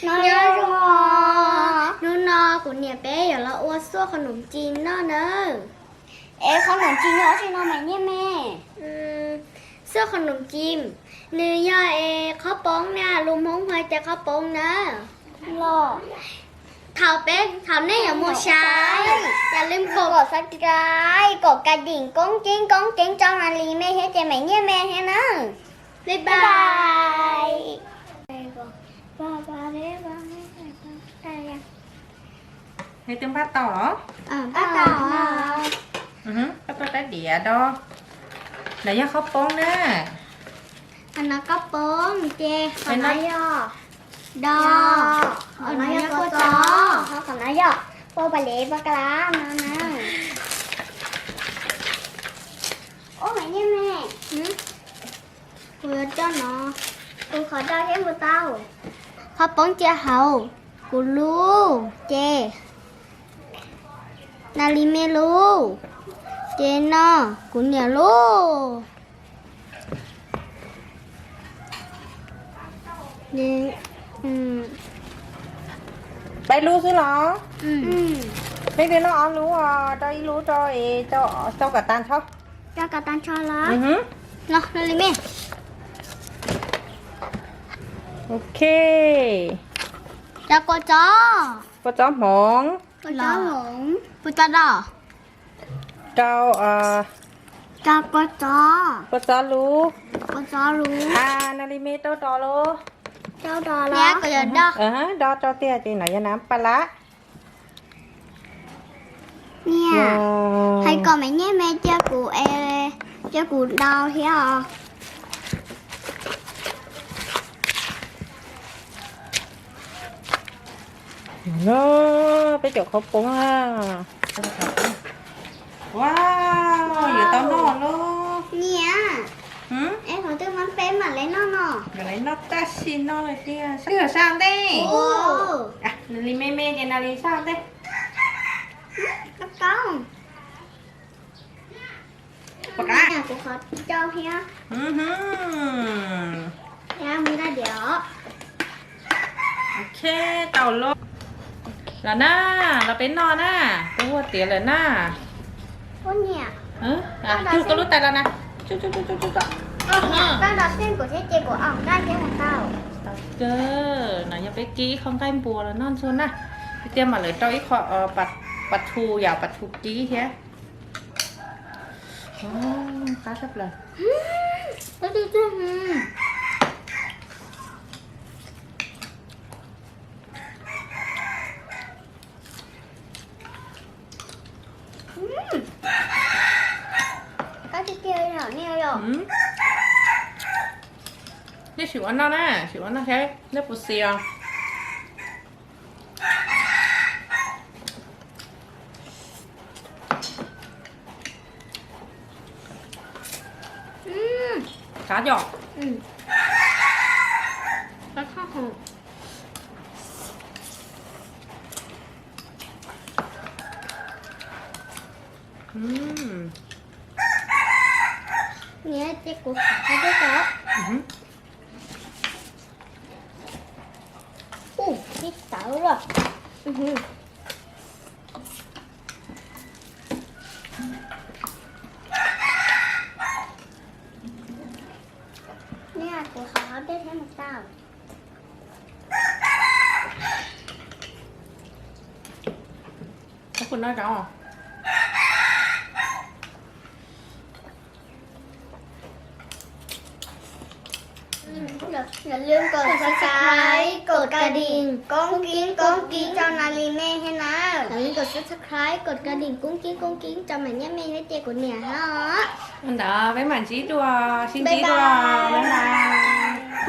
Nyob zoo, hnub no kuv niam peb yuav los ua xuaj qhov num ci noj nawb. Es qhov num ci yog dab tsi no mas nyiaj me? Xuaj qhov num ci, nws yog es qhob poob na, lus Hmoob hais tias qhob poob na. Los thaum peb, thaum nej yuav mus saib, yog li kom subscribe, kom ka ding koob ceeb koob ceeb rau Nas Lis me thiab ces mam nyiaj me thiab na. Bye bye. Twb npaj tau los? Npaj tau. Koj tuaj tab diav do. Lawv yog qhob poob na. Qhov no qhob poob ces qhov no yog do, qhov no yog kua txob, qhov no yog paj pas lev paj ka lav no na. Ub, mas nyiaj me, kuv yuav coj no, kuv qhov do thiab npua tau. Qhob poob cia hauv, kuv lub ces Nas Lis me lub, ces no kuv niam lub. Peb lub xwb los? Peb twb noj ob lub, rau ib lub rau es rau kom tas nrho. Rau kom tas nrho los? Los, Nas Lis me. Ok. Rau kua txob. Kua txob hmoov. Kua txob hmoov. Kua txob do. Rau, rau kua txob. Kua txob lub. Kua txob lub. Nas Lis me rau do lub. Rau do los? Do rau tiag ces no yog nas pas lab. Niam, hais kom me nyiaj me cia kuv, cia kuv do thiab os. Peb caum qhob poob na. Wow, yuav tau noj lauj. Niam, es qhov twg mas peb mam li noj no? Yuav li noj tab sis no li tiag. Sab ntej. Nas Lis me me ces Nas Lis sab ntej. Kuv qhov cau thiab. Ok, tau lauj. Los na, los peb noj na, peb huaj tiav lawm na. Cug koj lub tais los na. Tau kawg, no yog peb kib ib qho nqaij npua los noj ntxuag na. Tiag tiag mas lawv rau ib qho pas thu, yam pas thu kib thiab. Qab tshaj plaws. Qab tiag tiag li no. Nej sim ua noj na, sim ua noj thiab nej puas xis os. Qab yom. Niam, ces kuv xav hais tias, ub, ib tawv los. Niam, kuv xav hais tias thiab mus tau. Ub, kuv noj rau.อย่าลืมกด subscribe กดกระดิ่ง ก้องกิ้ง ก้องกิ้ง cho Nas Lis me thiab na.อย่าลืมกด subscribe กดกระดิ่ง กุ้งกิ้ง กุ้งกิ้ง cho Maiv Nyiaj me thiab ces kuv niam thiab os. Ntawd peb mam ntsib dua, sib ntsib dua, bye bye.